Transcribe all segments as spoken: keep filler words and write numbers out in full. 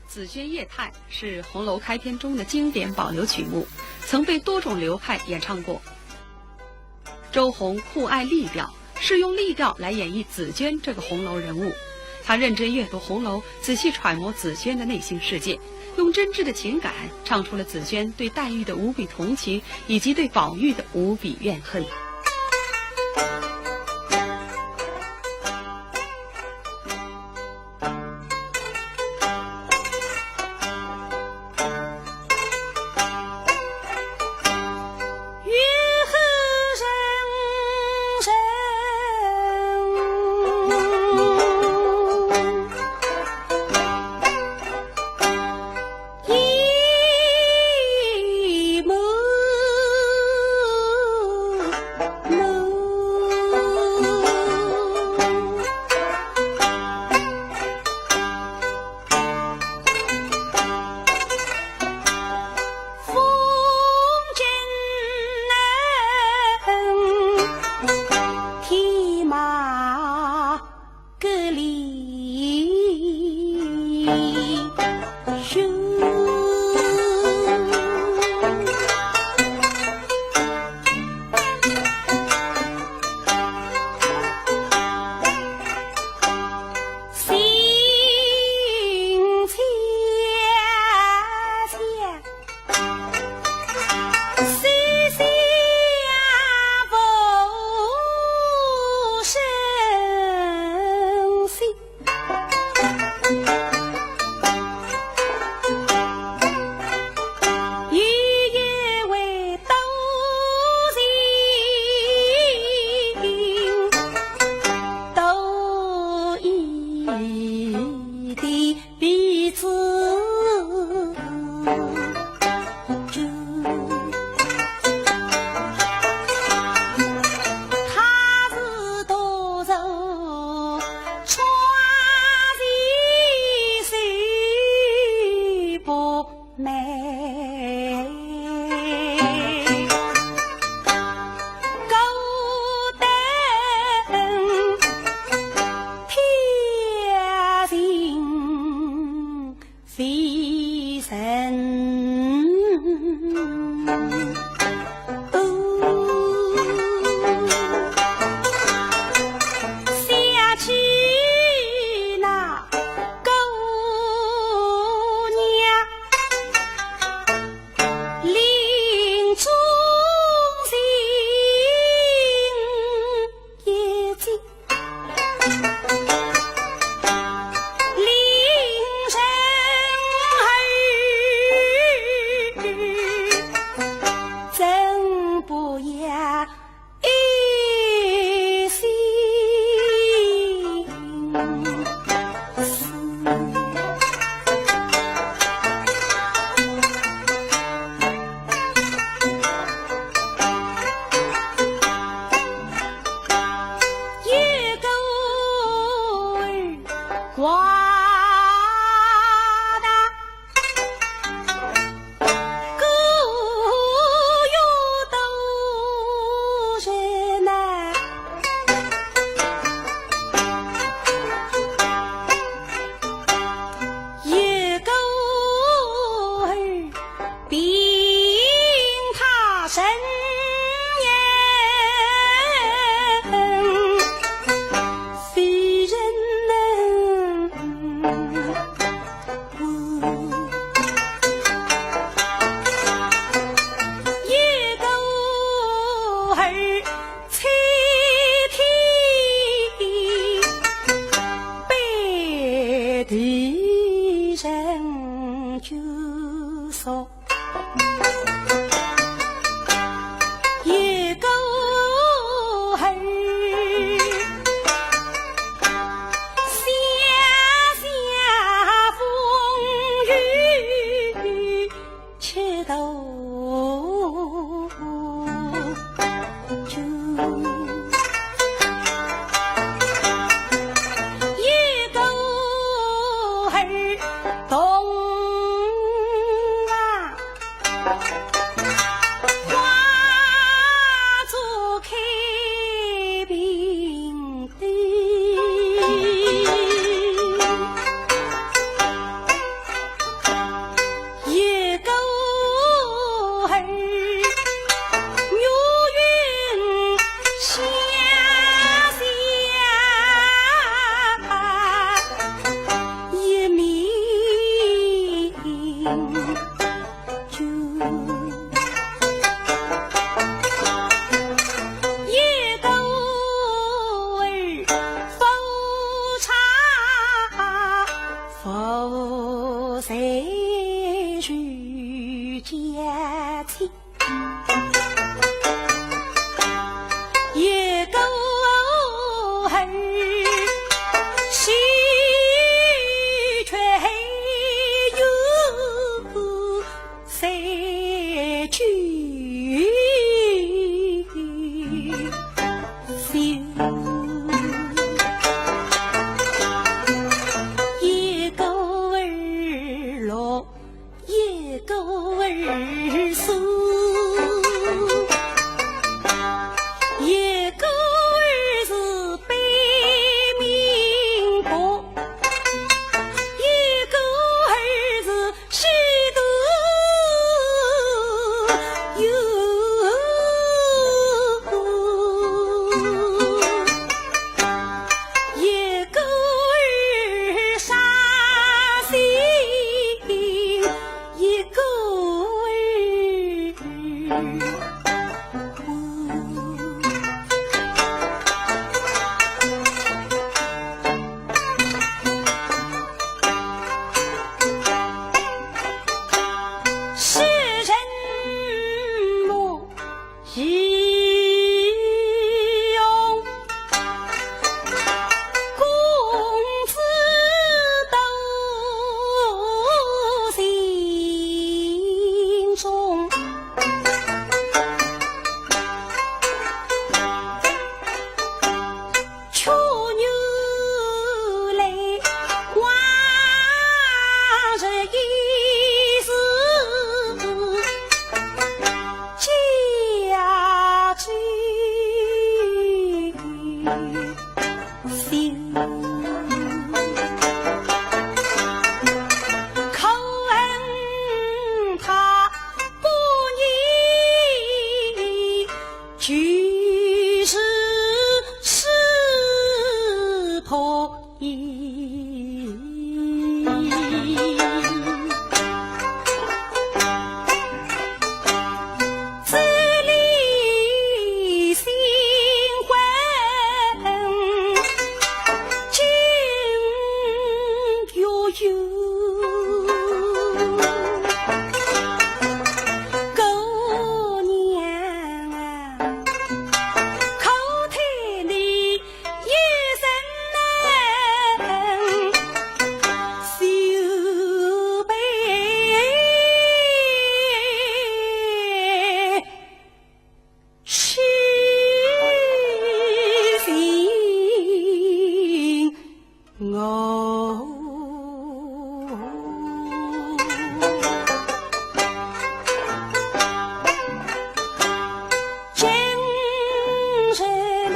紫鹃夜叹是红楼开篇中的经典保留曲目，曾被多种流派演唱过。周弘酷爱丽调，是用丽调来演绎紫鹃这个红楼人物。他认真阅读红楼，仔细揣摩紫鹃的内心世界，用真挚的情感唱出了紫鹃对黛玉的无比同情，以及对宝玉的无比怨恨。对谁家亲，一个儿，喜鹊有三句心。 一个儿六，一个儿四，一个儿是北冥北，一个儿是 西都有一个儿伤心，一个儿 诗人莫 一用公子斗心中，却原来往日已是 家之心，可恨他不念旧时事破 一生能修悲七心哦。 今日里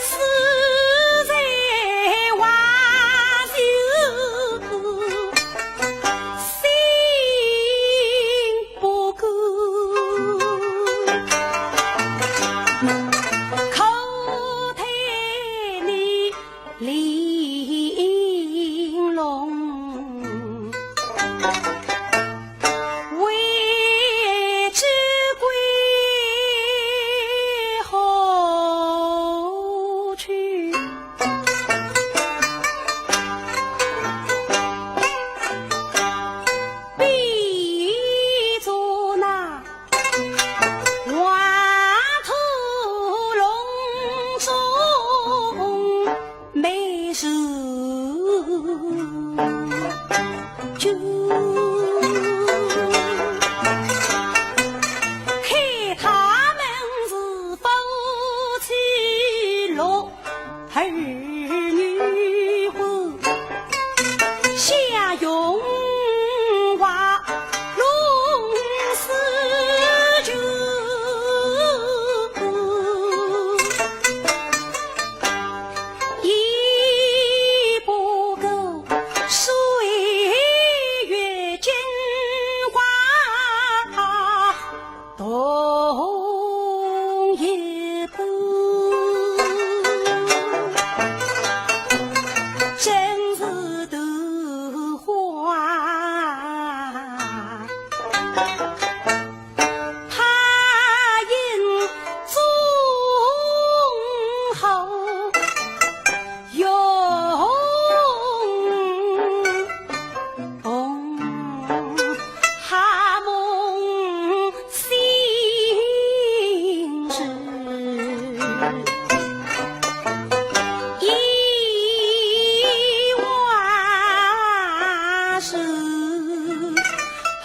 死在花袖，心不甘，可叹你 玲珑，未知归何处。 比作那黄土隆中美如君，看他们是夫妻六， 儿女欢，相拥花容似酒，一把口水月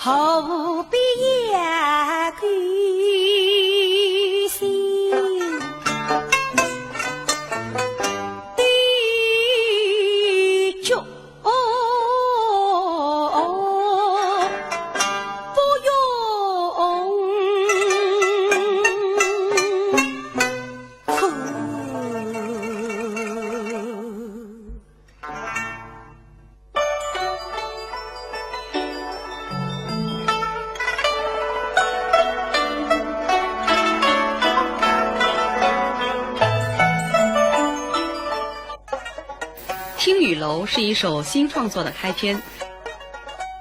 何必要勾心斗角？ 不用哭。 《听雨楼》是一首新创作的开篇。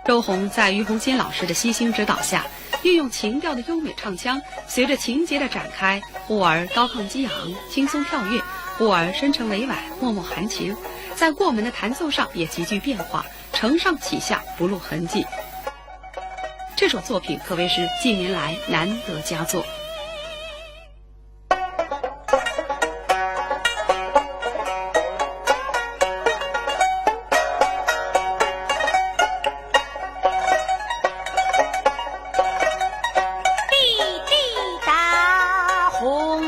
周红在俞红新老师的悉心指导下，运用琴调的优美唱腔，随着情节的展开，忽而高亢激昂，轻松跳跃，忽而深沉委婉，脉脉含情，在过门的弹奏上也极具变化，承上启下，不露痕迹。这首作品可谓是近年来难得佳作。 滴滴答红。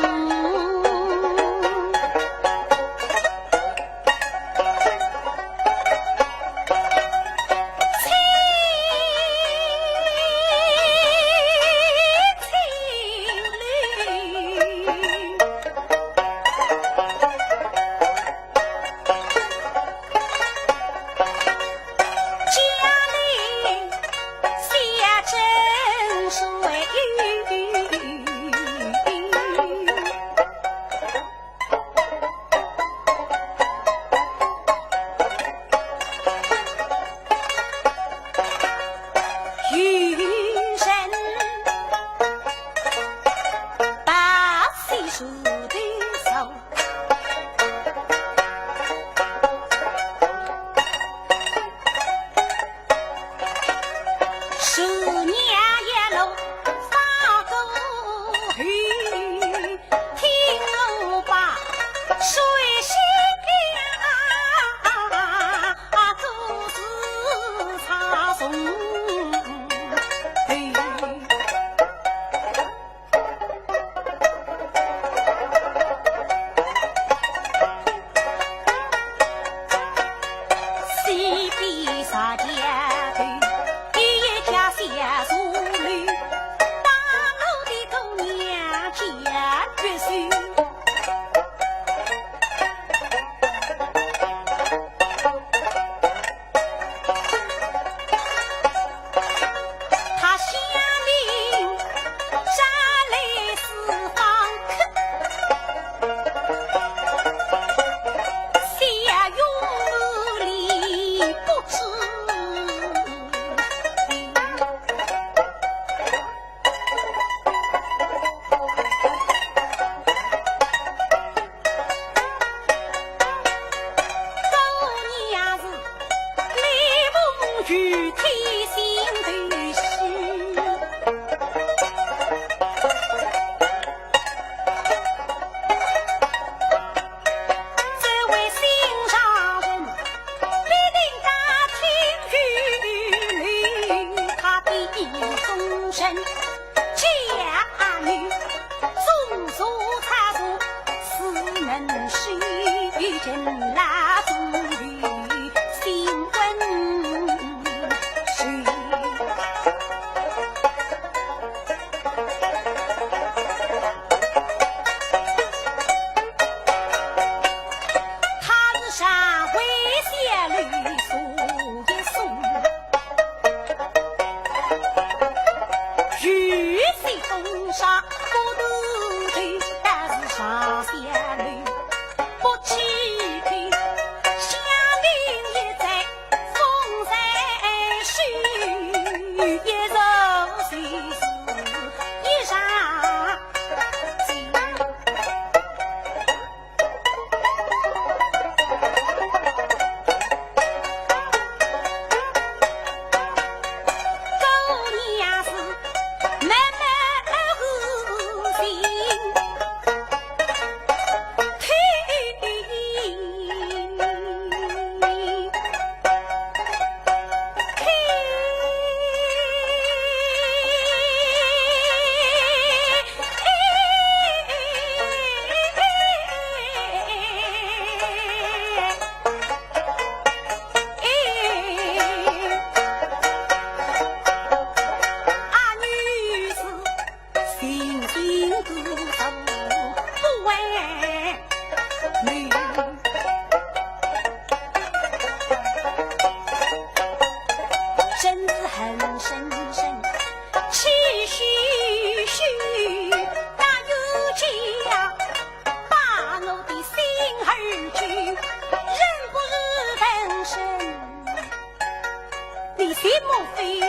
莫非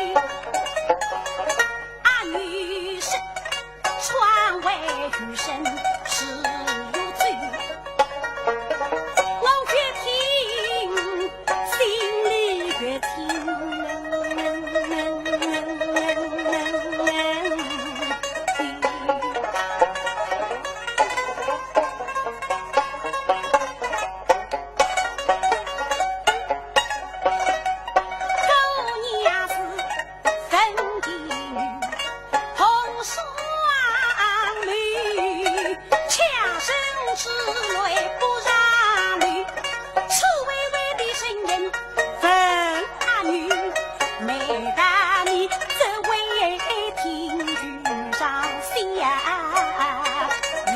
阿女是窗外雨声是有罪？我越听，心里越听。姑娘是 文的女，红双眉，恰生之类不让绿。粗微微的声音问阿女，妹大你这位听雨上下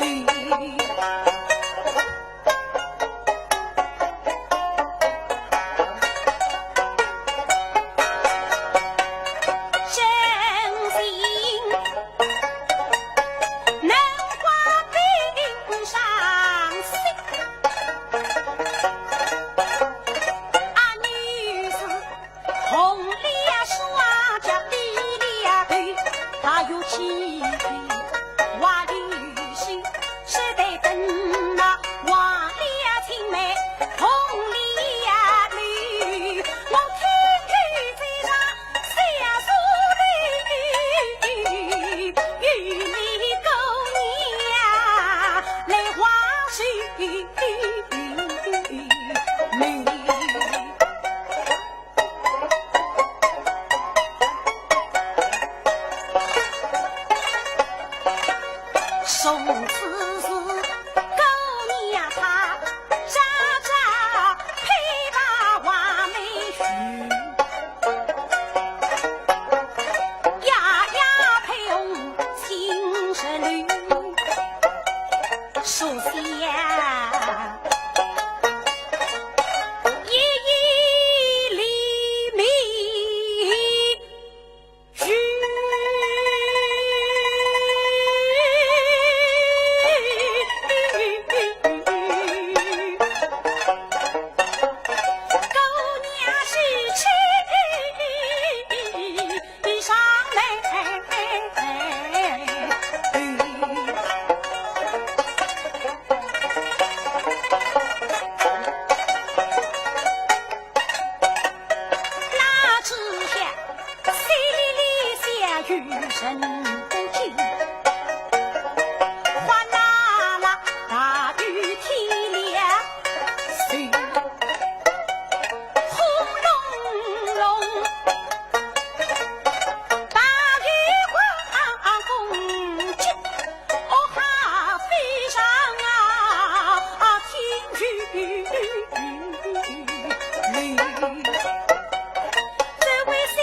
绿。 真心能花冰上心。阿女是 红了双脚，低了头，她有几句话里说，实在等那黄了青梅，红了绿，我听后嘴上小说里，与你姑娘来话说明。 从此是姑娘她，朝朝盼望望梅雨，夜夜盼望青石榴。 树下一夜里梅雨。姑娘是去 上来。那只下淅沥沥下雨声不停，哗啦啦大雨天了，水 轰隆隆，白云刮风急，乌雲飞上啊，天与地。这位小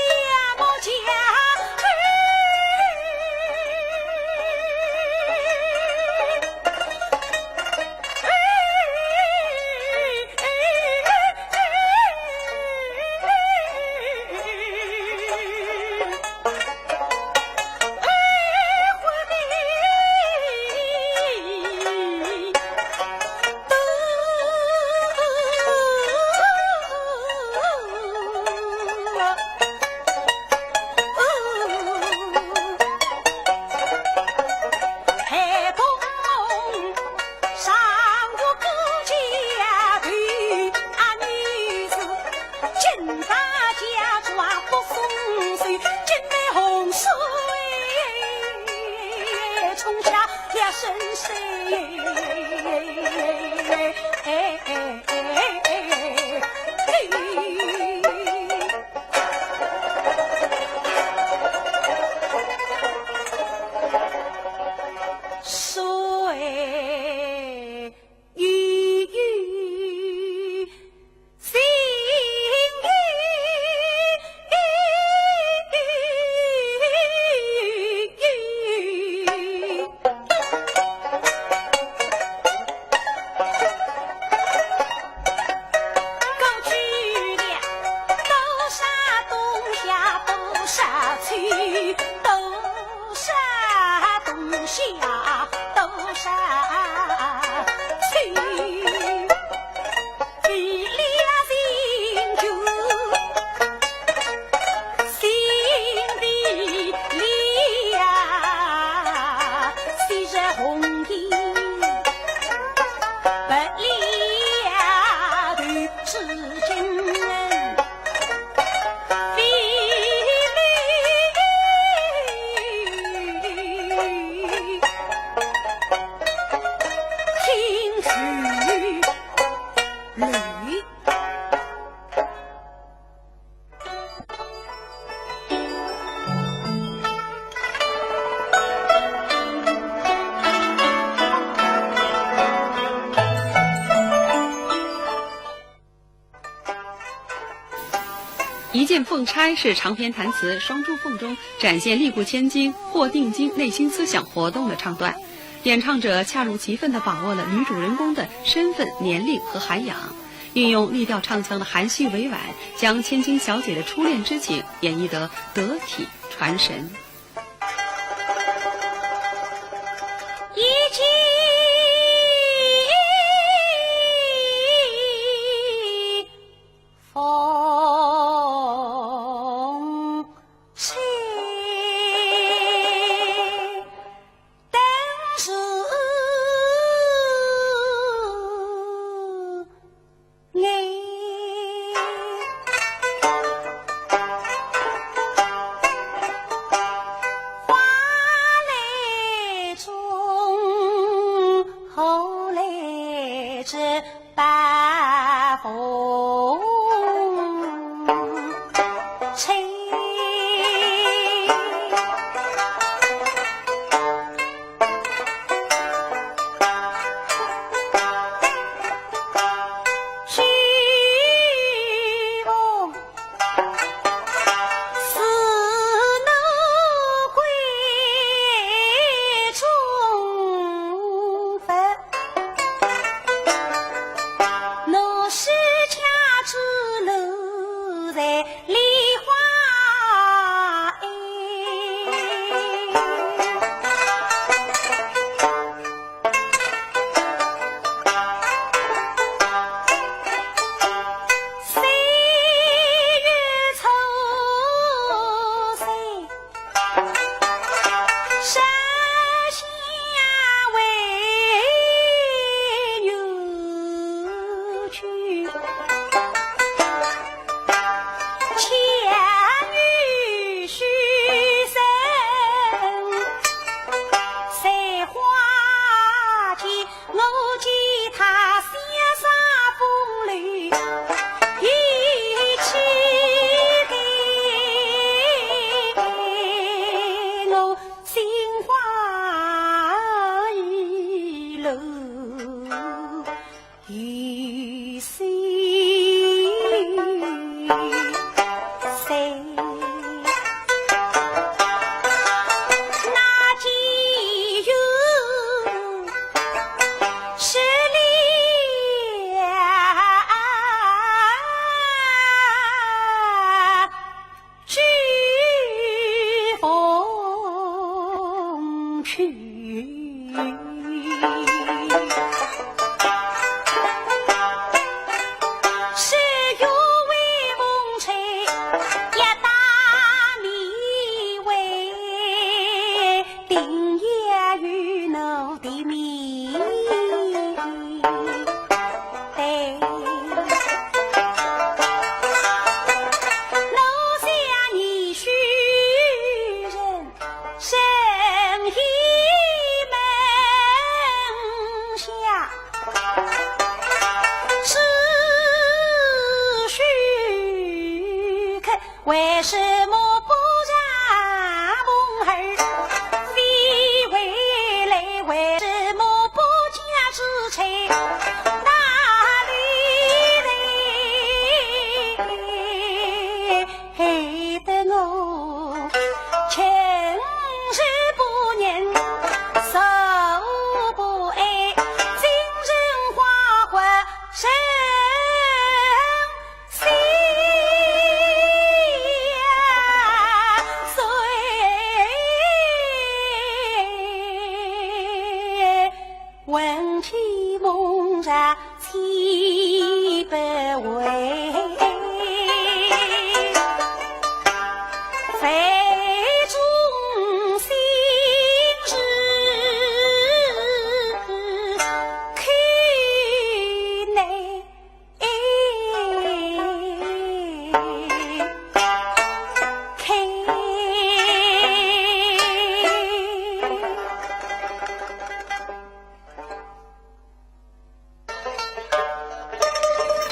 木匠，《一剑凤钗》是长篇弹词《双珠凤》中展现吏部千金霍定金内心思想活动的唱段。演唱者恰如其分地把握了女主人公的身份、年龄和涵养，运用丽调唱腔的含蓄委婉，将千金小姐的初恋之情演绎得得体传神。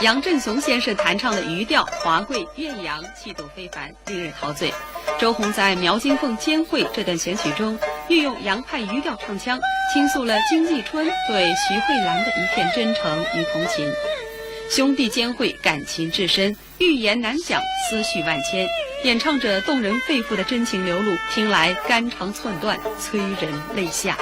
杨振雄先生弹唱的渔调华贵《岳阳》，气度非凡，令人陶醉。周红在《描金凤》《监会》这段选曲中，运用杨派渔调唱腔，倾诉了金继春对徐惠兰的一片真诚与同情。兄弟监会，感情至深，欲言难讲，思绪万千，演唱着动人肺腑的真情流露，听来肝肠寸断，催人泪下。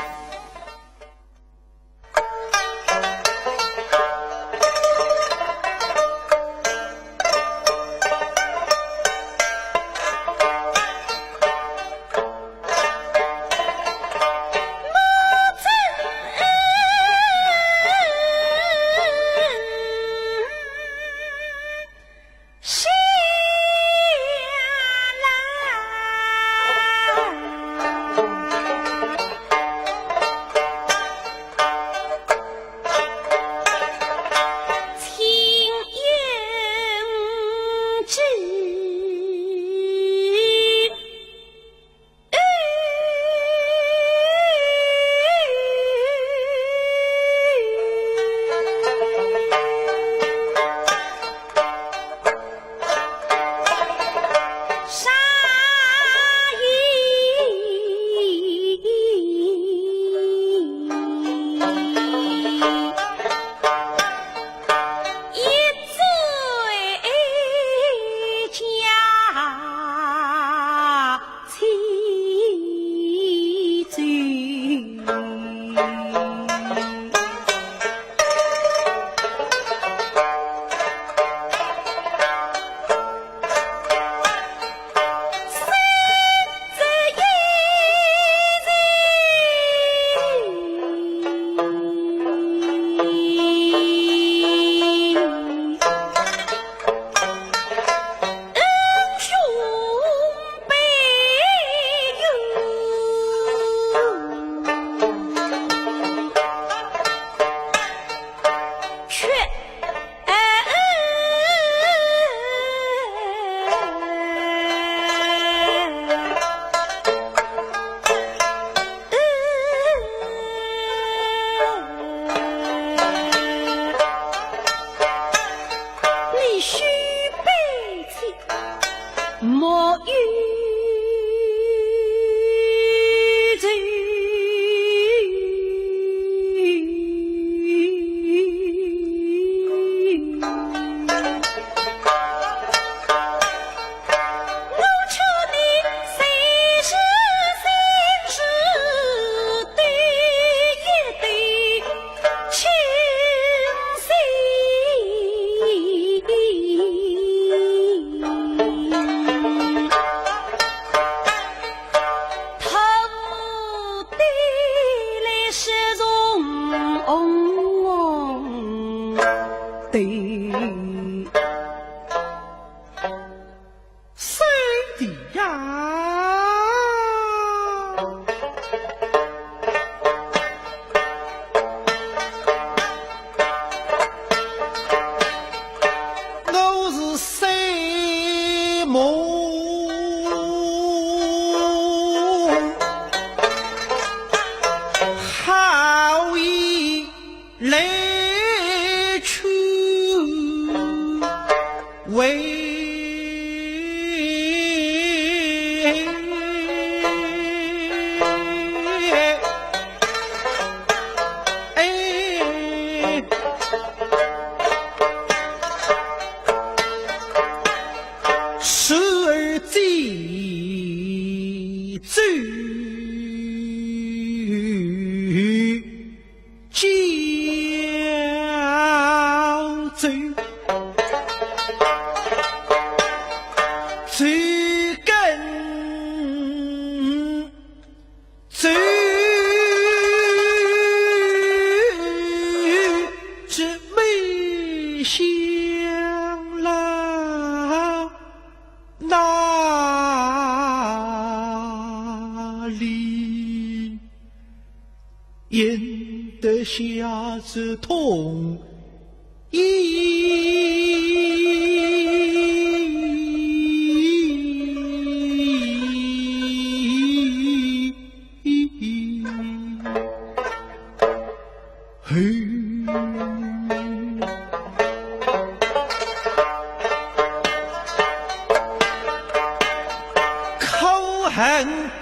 恨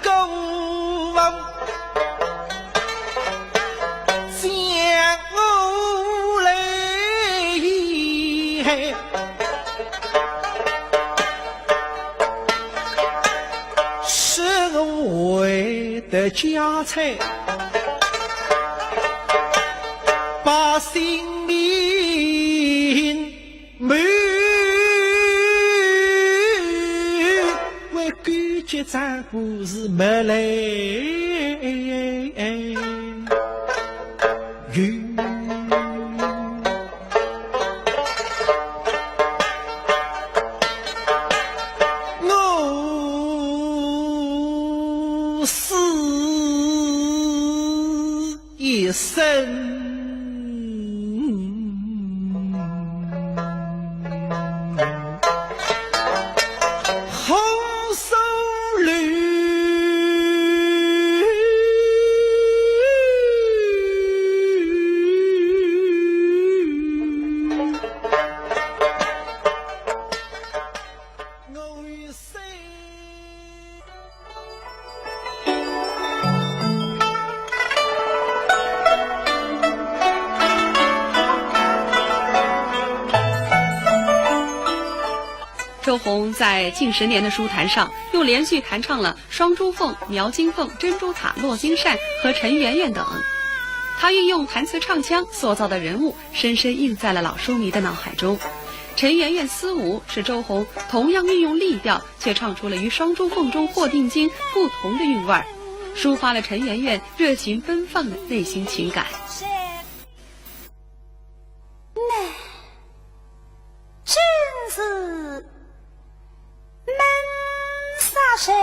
过往将我来，使我回得家财，把性命 没为勾结账簿是没来由。我死 一生好收留。我一生 周红在近十年的书坛上，又连续弹唱了《双珠凤》《描金凤》《珍珠塔》《落金扇》和《陈圆圆》等。她运用弹词唱腔塑造的人物，深深印在了老书迷的脑海中。陈圆圆《思吴》是周红同样运用丽调，却唱出了与《双珠凤》中霍定金不同的韵味儿，抒发了陈圆圆热情奔放的内心情感。那真是闷杀人！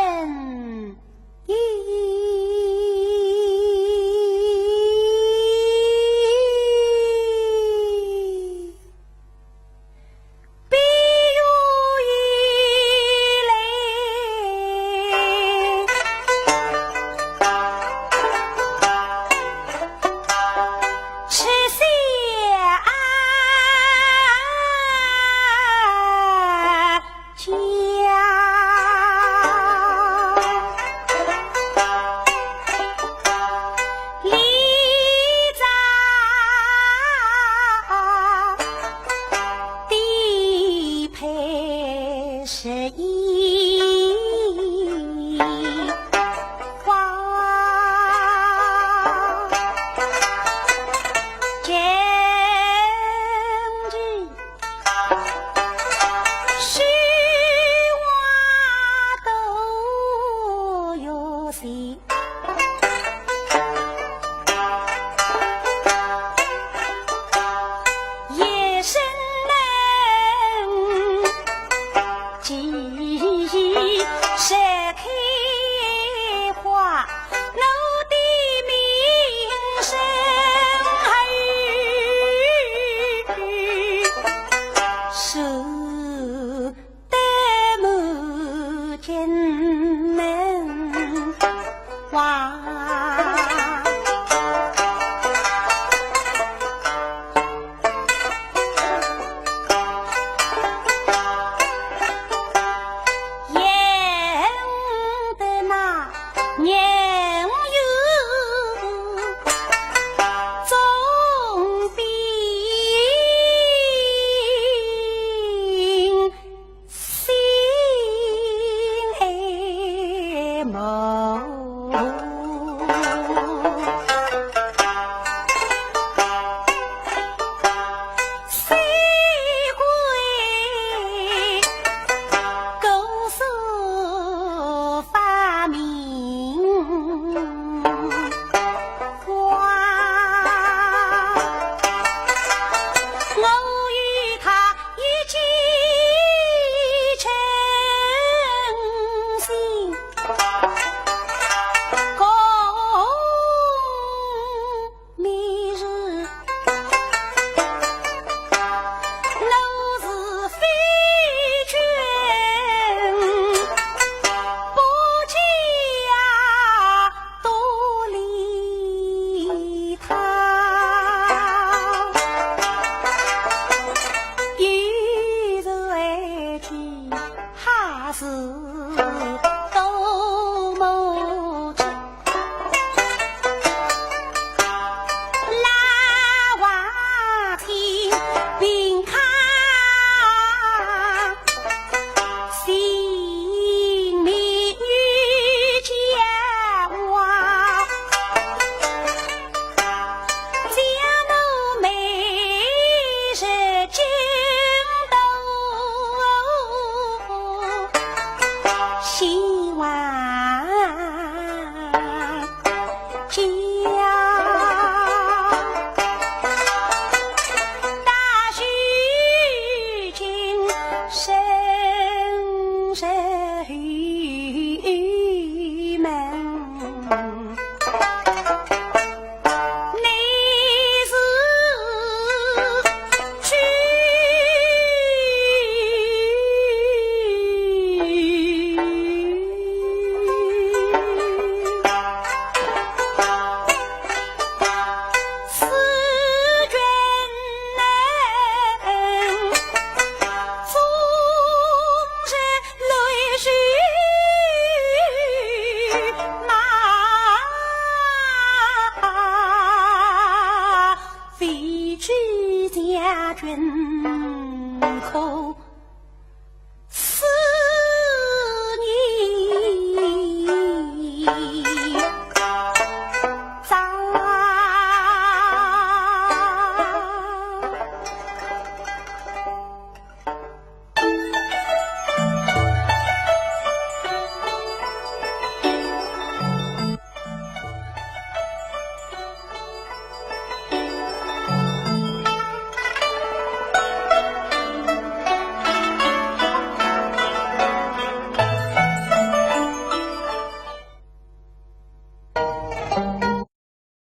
谁